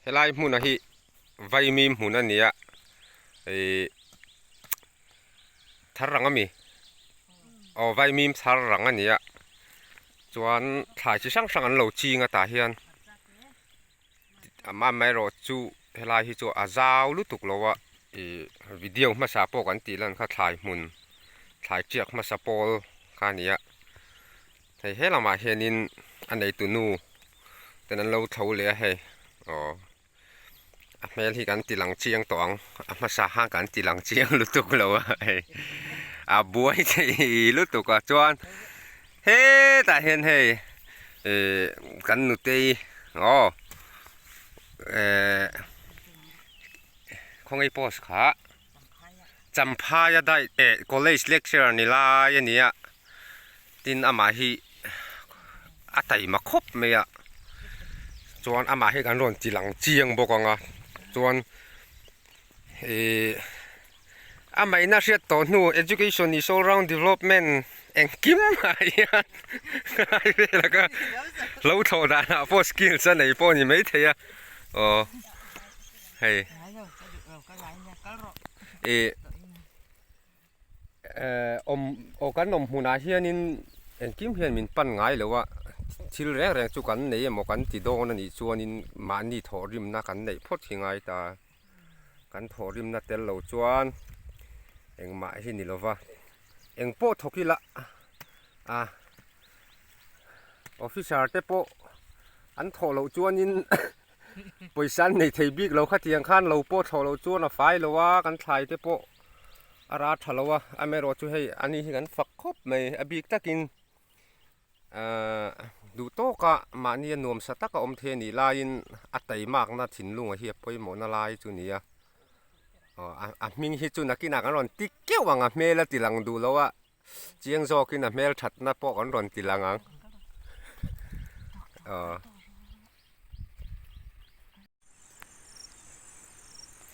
Helai hmuna hi vaimim hmun a ni a ihh thar rang ami aw vaimim thar rang a ni a chuan thlai chi hrang hrang an lo ching a tah hian amaherawh chu helai hi chu a zau lutuk lo a ih video hmasa pawh kan tih lan kha thlai hmun thlai tiak hmasa pawl kha a ni a hei he lamah hianin a neitu nu ten an lo tho leh a hei aw a hmel hi kan ti lang chiang tawh ang a hmasa khan kan ti lang chiang lutuk lo a hei a buai thei lutuk a chuan hetah hian hei ih kan nutei aw eh khawngaih post kha Champhaia daih eh college lecturer ni lai a ni a tin amah hi a taima khawp mai a chuan amah hi kan rawn ti lang chiang bawk ang a chuan ihh a mahina hriat tawh hnu education is all round development engkim ah hian helai velah kha lo thlawh danah pawh skills a nei pawh a ni maithei a aw hei ih eh awm aw kan awm hmunah hianin engkim hian min pan ngai lo a thil reng reng chu kan nei emaw kan ti dawn a nih chuanin mahni thawhrimna kan neih phawt hi ngai ta kan thawhrimna tel lo chuan engmah hi ni lova eng pawh thawk ila a officer te pawh an thawh loh chuanin. Pawisa an nei thei bik lo khatiang khan lo pawh thlawh loh chuan a fai lo a kan thlai te pawh a ra tha lo a amaherawh chu hei ani hi kan fak khawp mai a bik takin ahh duh tawk a mahni a nuam sa tak a awm thei a nih laiin a taimakna thinlung ah hi a pawimawh na lai chu a ni a aw a hming hi chu nakinah kan rawn ti keuh ang a hmel a ti lang duh lo a. Chiang zawkin a hmel thatna pawh kan rawn ti lang ang. Aw.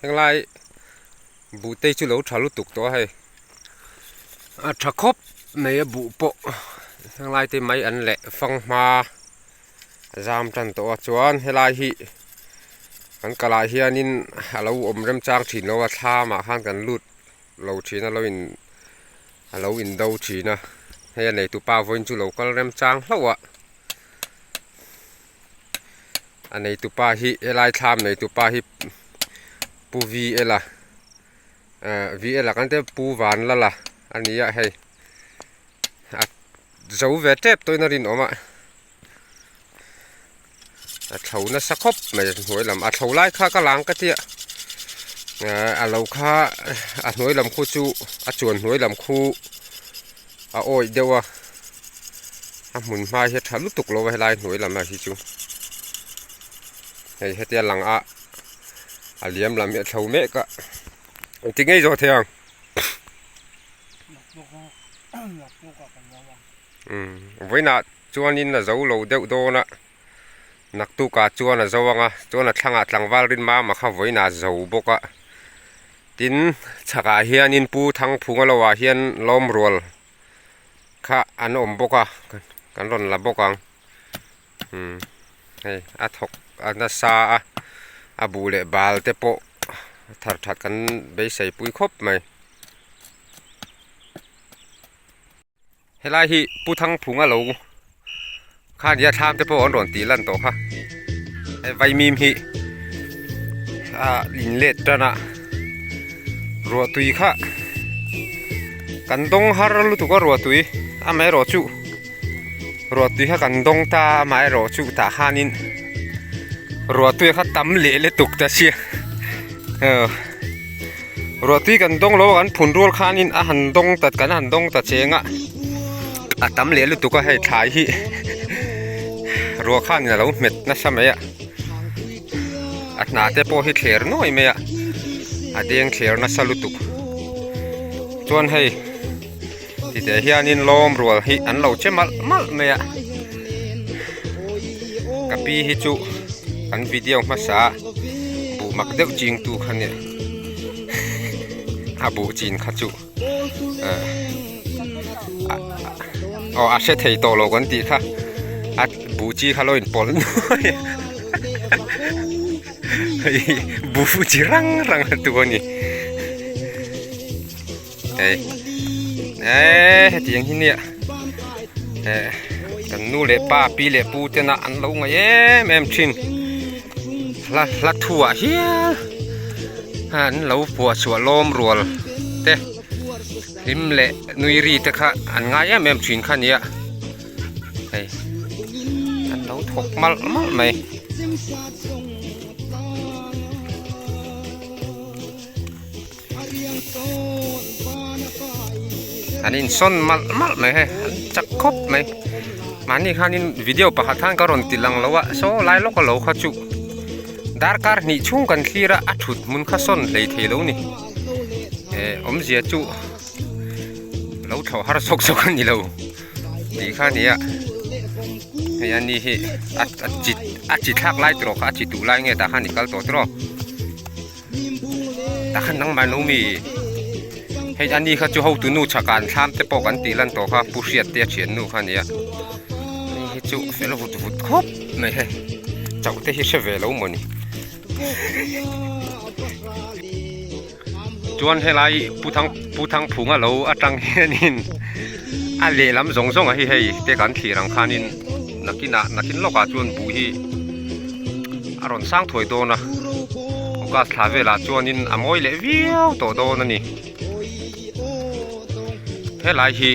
Henglai buh te chu lo tha lutuk tawh a hei. A tha khawp mai a buh pawh henglai te mai an leh fang hma a zam tan tawh a chuan helai hi kan kalah hianin a lo awm remchang thin lo a thlam ah khan kan lut lo thin a lo in a lo in do thin a hei a neitu pa vawiin chu lo kal rem chang hlauh a a neitu pa hi helai thlam neitu pa hi pu v ela ah v ela kan tia pu vanlala a ni a hei a zo ve tep tawhin a rinawm a a thlo nasa khawp mai hnuai lam a thlo lai kha ka lang ka tia ah a lo kha a hnuai lam khu chu a chuan hnuai lam khu a awih deuh a a hmun hma hi a tha lutuk lo a helai hnuai lam ah hi chu hei hetia lang a a liam lam hi a thlo mek a engtin nge i zawh thei ang. Vawiinah chuanin a zo lo deuh dawn a, naktukah chuan a zo ang a, chuan a thlangah tlangval rin mama kha vawiinah a zo bawk a, tin chhakah hianin pu Thangphunga lohah hian lawmrual kha an awm bawk a, kan rawn la bawk ang, umm hei a thawk a nasa a, a buh leh bal te pawh thar that kan beisei pui khawp mai. Helai hi Pu Thangphunga lo kha nia thlam te pawh an rawn tih lan tawh kha hei vaimim hi a in let tan a ruah tui kha kan dawng har lutuk a ruah tui amaherawh chu ruah tui kha kan dawng ta amaherawh chu tah khanin ruah tui kha tam leh lutuk ta sia aw. Ruahtui kan dawng lo a kan phun rual khanin a han dawng ta kan han dawng ta cheng a a tam leh lutuk a hei thlai hi ruah khanin a lo hmet nasa mai a a hnah te pawh hi thler nuai mai a a deng thler nasa lutuk chuan hei titeh hianin lawm rual hi an lo che malh malh mai a ka pi hi chu kan video hmasa buh mak deuh ching tu kha nia a buh chin kha chu eh. Aw a hre thei tawh lo kan tih kha a buh chi kha lo in pawlh nuai a hei buh chi rang rang a tu a ni hei eee hetiang hi nia eh kan nu leh pa pi leh pu tena an lo ngaih em em thin hla hla thu ah hial an lo puah chhuah lawm rual te. Hlim leh nui ri te kha an ngai em em thin kha nia hei an lo thawk malh malh mai. An insawn malh malh mai hei an chak khawp mai mahni khanin video pakhat khan ka rawn ti lang lo a saw lai lawk a lo kha chu darkar hnih chhung kan thlir a a thut hmun kha sawn hlei thei lo ni. Eh awmzia chu lo thlawh har sawk sawk a ni lo tih kha a ni a hei a ni hi a a chi a chi thlak lai tawh kha a chi duh lai nge tah khan i kal tawh tawh tah khan nangmah lo mi hei a ni kha chu hotu nu chhakah an thlam te pawh kan tih lan tawh kha pu hriat te a thiannu kha a ni a hei hi chu fel vut vut khawp mai hei chauh te hi hre ve lo mawni. Chuan helai Pu Thang Pu Thangphunga lo atang hianin a lehlam zawng zawng a hi hei te kan thlir ang khanin nakinah nakin lawkah chuan buh hi a rawn sang thuai dawn a August thla velah chuanin a mawi leh viau tawh dawn a ni helai hi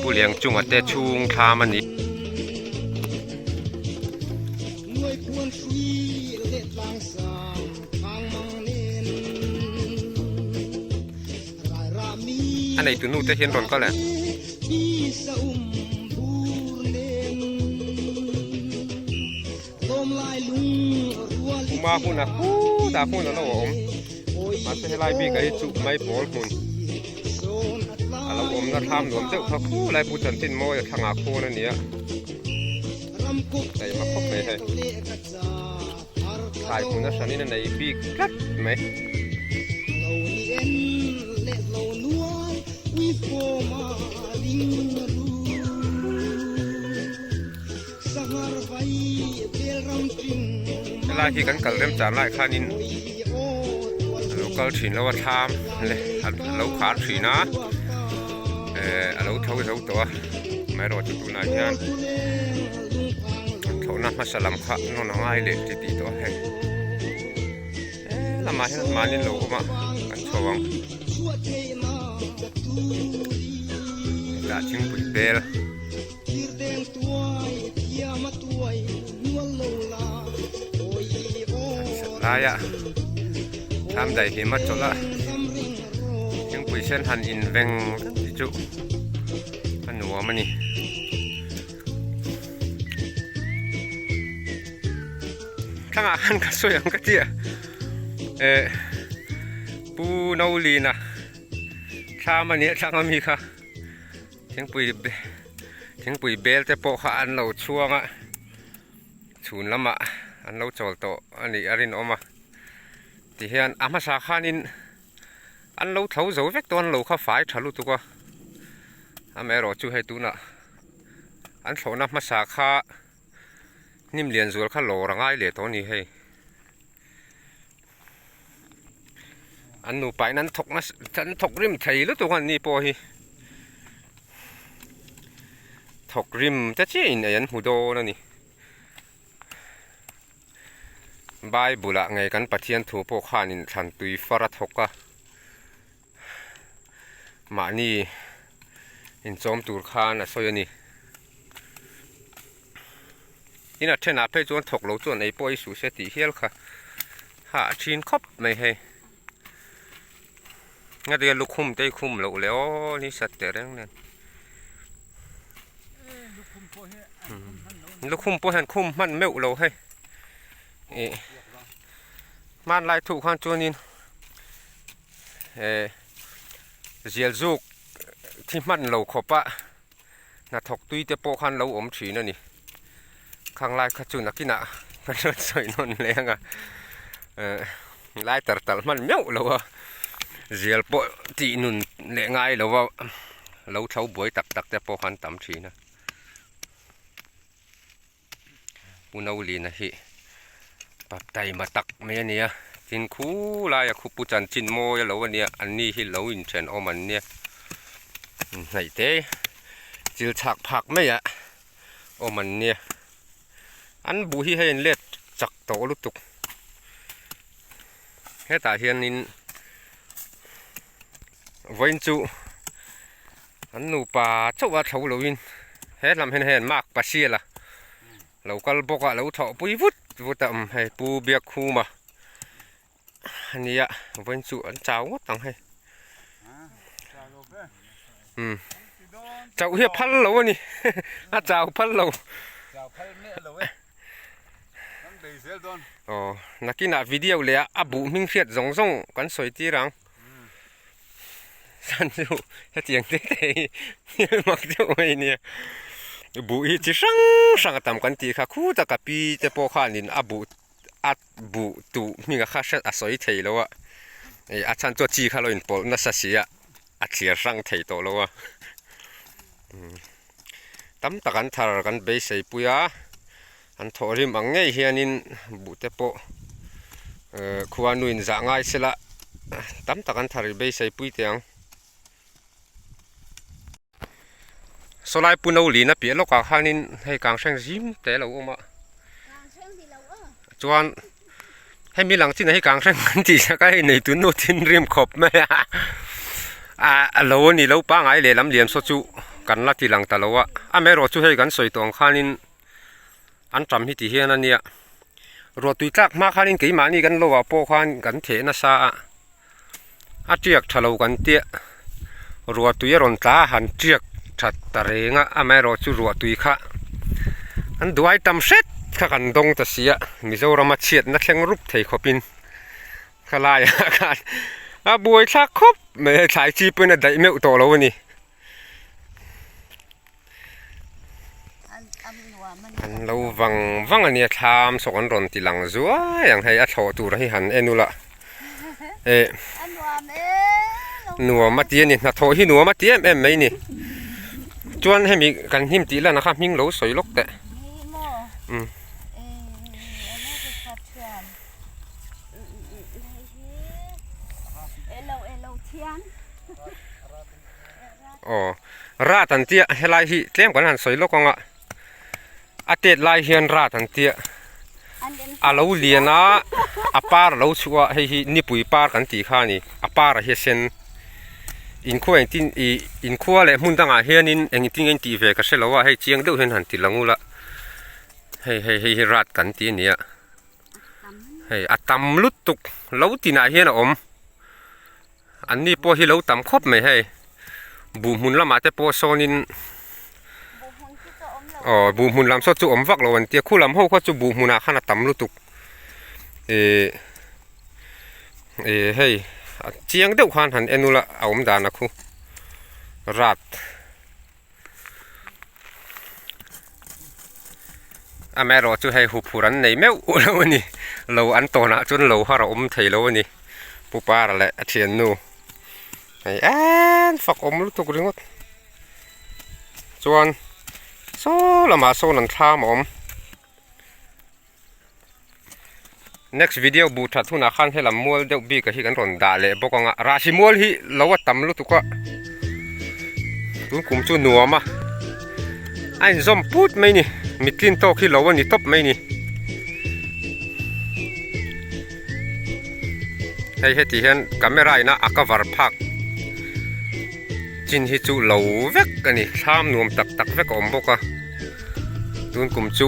Pu Liangchunga te chhung thlam a ni. A neitu nu te hian rawn kal e. Uma hmun a khutah hmun a lo awm mahse helai bik ah hi chu mai pawl hmun a lo awmna thlam nuam deuh kha khulai pu chanchin mawi a thlangah khawn a ni a. Taima khawp mai hei thlai hmun a hranin a nei bik tlat mai. Helai hi kan kal rem chan lai khanin a lo kal thin lo a thlam leh a lo khar thin a eh a lo tho zo tawh a amaherawhchu tunah hian thlawhna hmasa lam kha nawn a ngai leh ti tih tawh a hei helamah hian mahni lo awm a kan chho ang hetah thingpui bel. Laia thlam daih hlim a chawlh a thingpui sen han in veng vek chu a nuam a ni. Thlangah khan ka sawi ang ka ti a eh Pu Nolina thlam a nia thlang ami kha. Thingpui thingpui bel te pawh kha an lo chhuang a chhun lamah an lo chawl tawh a nih a rinawm a tihian a hmasa khanin an lo tho zo vek dawn lo kha fai tha lutuk a amaherawh chu hei tunah an thlawhna hmasa kha hnim lian zual kha lawr a ngai leh tawh a ni hei. An nupa in an thawk nasa an thawk rim thei lutuk a ni pawh hi thawk rim te chiah in ei an hmu dawn a ni bible ah ngei kan Pathian thu pawh khan in thlan tui far a thawk a mahni inchawm tur khan a sawi a ni. In a thenah phei chuan thawk lo chuan ei pawh ei suh se tih hial kha ha a thin khawp mai hei ngatinge lukhum te hi khum loh leh aw ni sat teh reng nen lukhum pawh hian khum hman meuh lo hei ih hmanlai thuh khan chuanin eh zial zuk thi hman lo khawp a. Hnathawk tui te pawh khan lo awm thin a ni. Khang lai kha chu nakinah kan rawn sawi nawn hle ang a. Eh lai tar talh hman meuh lo a, zial pawh tih nun leh ngai lo a. lo thlo buai tak tak te pawh kha an tam thin a. Pu Nolina hi pa taima tak mai a nia tin khulaia khupu chanchin mawi a lo a nia an ni hi lo inthenawm an nia inhnaih te chil chhak phak mai ah awm an nia an buh hi hei an let chak tawh lutuk hetah hianin vawiin chu An nupa chauh a thlo loin he lam hian hei an mark pasial a lo kal bawk a lo thawh pui vut vut a awm hei pu Biakkhuma a nia vawiin chu an chau ngawt ang hei umm chauh hi a phal lo a ni a chau phal lo aw nakinah video leh a buh hming hriat zawng zawng kan sawi tir ang. San chu hetiang te te hi thil mak deuh mai ania buh hi chi hrang hrang a tam kan tih kha khuta ka pi te pawh khanin a buh a buh tuh hming a kha hriat a sawi thei lo a ih a chhan chu a chi kha lo inpawlh nasa si a a thlir hrang thei tawh lo a tam tak an thar kan beisei pui a an thawhrim ang ngei hianin buh te pawh ehh khuanu in zah ngai sela tam tak an thar i beisei pui teh ang. Sawlai pu no lin a piah lawkah khanin hei kang hreng zim te a lo awm a chuan hemi lang chinah hi kang hreng an tih sak a hei nei tun nu thinrim khawp mai a ah a lo a ni lo pangngai lehlam lian saw chu kan la ti lang ta lo a amaherawhchu chu hei kan sawi tawh ang khanin. An tam hi ti hian a nia. Ruahtui tlak hma khanin keimahni kan lo ah pawh khan kan theh nasa a, a tiak tha lo kan tia. Ruahtui a rawn tla a han tiak that ta reng a, amaherawh chu ruahtui kha an duai tam hret kha kan dawng ta si a, Mizorama chhiatna thleng rup thei khawpin khalaiah khan a buaithlak khawp mai a, thlai chi pawhin a daih meuh tawh lo a ni. An lo vang vang a nia thlam saw an rawn ti lang zuai ang hei a thlawh tur hi han en ula eh nuam a ti a ni hnathawh hi nuam a ti em em mai ni chuan hemi kan hnim tih lan a kha hming lo sawi lawk teh umm. Aw rat an tia helai hi tlem kan han sawi lawk ang a a tet lai hian rat an tia a lo lian a a par a lo chhuah a hei hi nipui par kan tih kha a ni a par ah hi a sen inkhua engtin ih inkhua leh hmun dangah hianin engtin nge intih ve ka hre lo a hei chiang deuh hian han ti lang ula hei hei hei hi rat kan tih a ni a hei a tam lutuk lo tinah hian a awm. An ni pawh hi lo tam khawp mai hei buh hmun lamah te pawh sawnin aw buh hmun lam saw chu awm vak lo an tia khu lam ho kha chu buh hmunah khan a tam lutuk ih ih hei a chiang deuh khan han en ula a awm dan a khu rat. Amaherawh chu hei huphurh an nei meuh lo a ni lo an tawnah chuan lo har a awm thei lo a ni pu para leh a thiannu hei en fak awm lutuk ringawt chuan saw lamah sawn an thlam a awm. Next video buh that hunah khan helam mual deuh bik a hi kan rawn dah leh bawk ang a rahsi mual hi lo a tam lutuk a tun kum chu nuam a a inzawm put mai ni mittlin tawk hi lo a ni tawp mai ni hei heti hian camera ina a cover phak chin hi chu lo vek a ni thlam nuam tak tak vek a awm bawk a. Tun kum chu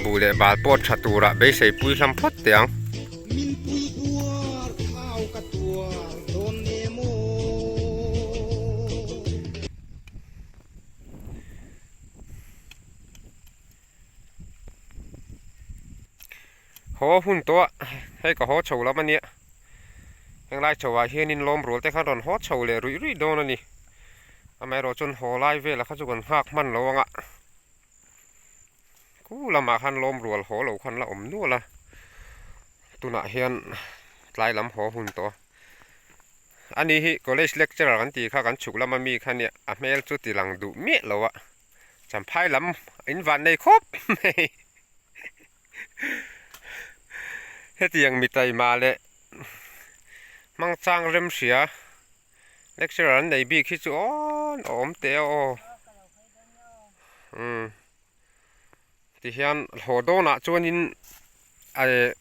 buh leh bal pawh tha turah beisei pui hlam phawt teh ang. Min pui uar thau ka tuar dawn nge maw? Haw hun tawh a, hei ka haw chho lam a nia. Henglai chho ah hianin lawm rual te khan rawn haw chho leh ruih ruih dawn a ni. Amaherawh chuan haw lai velah kha chu kan nghak hman lo ang a, khu lamah khan lawm rual haw lo khan la awm nual a, tunah hian tlai lam haw hun tawh a. Ani hi college lecturer kan tih kha kan chhuk lama mi kha nia a hmel chu ti lang duh miah lo a champhai lam in van nei khawp mai hetiang mi taima leh hmangchang rem hria lecturer an nei bik hi chu aw awm teh a aw umm. Tihian hlawh dawnah chuanin eh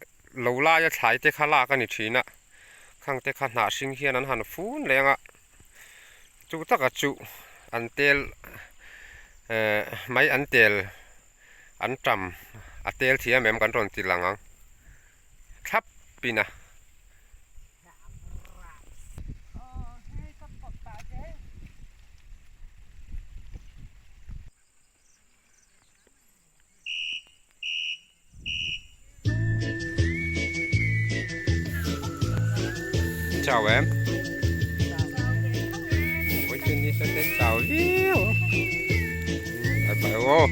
lo laia thlai te kha lak a ni thin a, khang te kha hnah hring hian an han fun leng a, chu taka chu an tel eh mai an tel an tam a tel thiam em kan rawn ti lang ang thlap in a. Chào em. Ôi chân đi sẽ đến chào liêu. Bye bye ô.